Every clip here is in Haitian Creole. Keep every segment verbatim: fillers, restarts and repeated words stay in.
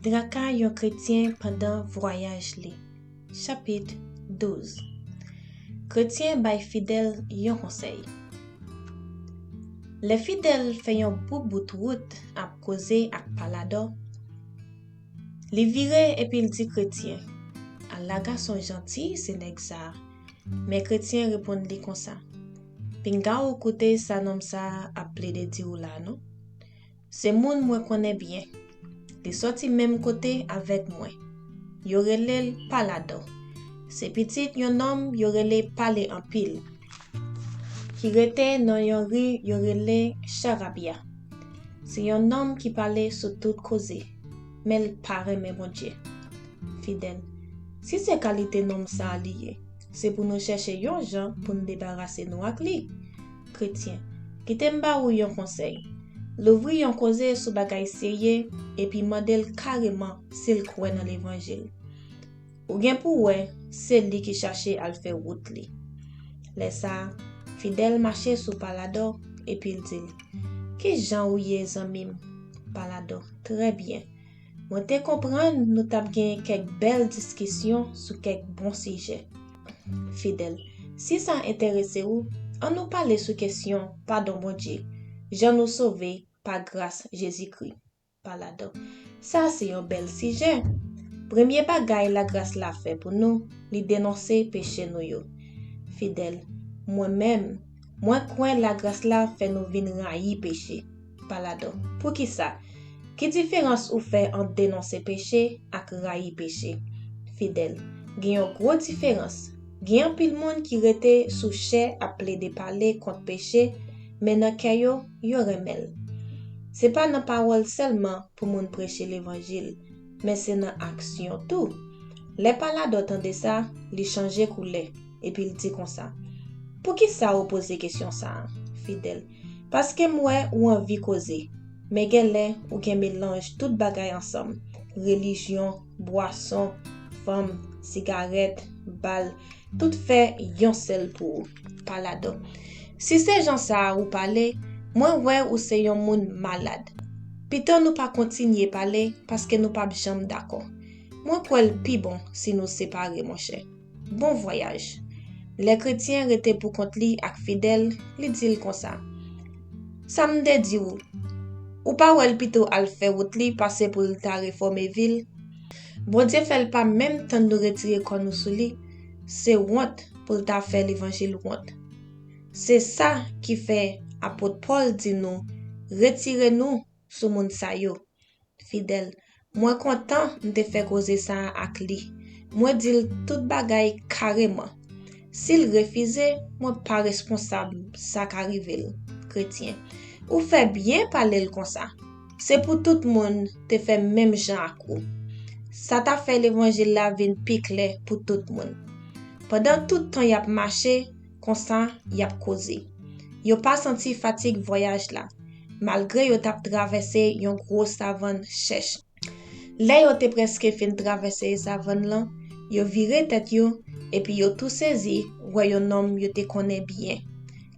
Traka yon kretyen pandan vwayaj li. Chapit douz. Kretyen bay fidèl yon konsèy. Lè fidèl fè yon bon bout wout ap koze ak Paladò, li vire epi l di kretyen, "Ala gason janti se nèg sa a." Men kretyen reponn li konsa, "Pinga w koute sa nonm sa a ap plede di w la non. Se moun mwen konnen byen. Li sòti menm kote avèk mwen. Yo rele l Paladò. Se pitit yon nonm yo rele Pale Anpil, ki rete nan yon ri yo rele Charabya. Se yon nonm ki pale sou tout koze, men l pa renmen Bondye." Fidèl, "Si se kalite nonm sa a li ye, se pou nou chèche yon jan pou n debarase nou ak li." Kretyen, "Kite m ba ou yon konsèy. Louvri yon koze sou bagay serye, epi mande l kareman si l kwè nan levanjil. Ou gen pou wè, se li ki chache al fè wout li." Lè sa a, fidèl mache sou Paladò, epi l di l, "Ki jan ou ye, zanmi m?" Paladò, "Trè byen. Mwen te konprann nou t ap gen kèk bèl diskisyon sou kèk bon sijè." Fidèl, "Si sa enterese ou, ann nou pale sou kesyon padon Bondye, jan nou sove pa gras Jezikri." Paladò, "Sa se yon bèl sijè. Premye bagay lagras la fè pou nou, li denonse peche nou yo." Fidèl, "Mwen menm, mwen kwè lagras la fè nou vin rayi peche." Paladò, "Poukisa? Ki diferans ou fè ant denonse peche ak rayi peche?" Fidèl, "Gen yon gwo diferans. Gen anpil moun ki rete sou chè ap plede pale kont peche, men nan kè yo, yo renmen l. Se pa nan pawòl sèlman pou moun preche levanjil, men se nan aksyon tou." Lè Paladò tande sa, li chanje koulè, epi l di konsa, "Poukisa ou poze kesyon sa a?" Fidèl, "Paske m wè ou anvi koze, men genlè ou gen melanj tout bagay ansanm, relijyon, bwason, fanm, sigarèt, bal, tout fè yon sèl pou ou." Paladò, "Si se jan sa a ou pale, mwen wè ou se yon moun malad. Pito nou pa kontinye pale paske nou p ap janm dakò. Mwen kwè l pi bon si nou separe, monchè. Bon vwayaj." Lè kretyen rete pou kont li ak fidèl, li di l konsa, "Sa m te di w, ou pa wè l pito al fè wout li pase pou l ta refòme vi l? Bondye fè l pa menm tann nou retire kò nou sou li, se wont pou l ta fè levanjil wont. Se sa ki fè apot Pòl di nou, 'Retire nou sou moun sa yo.'" Fidèl, "Mwen kontan m te fè koze sa a ak li. Mwen di l tout bagay kareman. Si l refize, mwen pa responsab sa ka rive l." Kretyen, "Ou fè byen pale l konsa. Se pou tout moun te fè menm jan ak ou. Sa ta fè levanjil la vin pi klè pou tout moun." Pandan tout tan y ap mache, konsa, y ap koze. Yo pa santi fatig vwayaj la, malgre yo t ap travèse yon gwo savann chèch. Lè yo te prèske fin travèse savann lan, yo vire tèt yo, epi yo tou sezi wè yon nonm yo te konnen byen.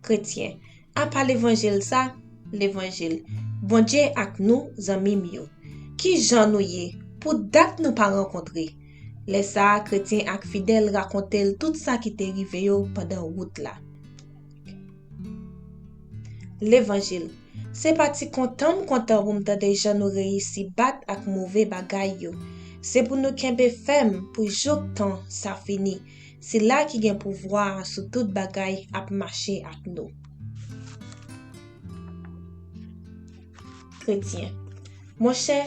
Kretyen, "Apa levanjil sa, levanjil, Bondye ak nou, zanmi m yo. Ki jan nou ye? Pou dat nou pa rankontre." Lè sa a, kretyen ak fidèl rakonte l tout sa ki te rive yo pandan wout la. Levanjil, "Se pa ti kontan m kontan pou m tande jan nou reyisi bat ak move bagay yo. Se pou nou kenbe fèm pou jouk tan sa fini. Sila ki gen pouvwa sou tout bagay ap mache ak nou." Kretyen, "Monchè,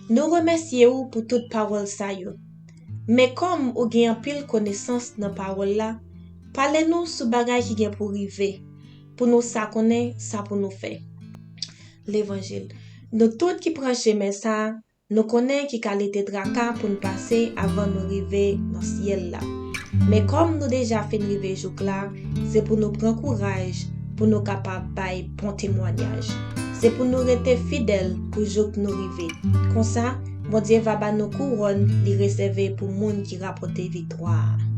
nou remèsye ou pou tout pawòl sa yo. Men kòm ou gen anpil konesans nan pawòl la, pale nou sou bagay ki gen pou rive, pou nou sa konnen sa pou nou fè." Levanjil, "Nou tout ki pran chemen sa a, nou konnen ki kalite traka pou n pase avan nou rive nan syèl la. Men kòm nou deja fin rive jouk la, se pou nou pran kouraj pou nou kapab bay bon temwayaj. Se pou nou rete fidèl pou jouk nou rive. Konsa, Bondye va ba nou kouwòn li resève pou moun ki rapòte viktwa a."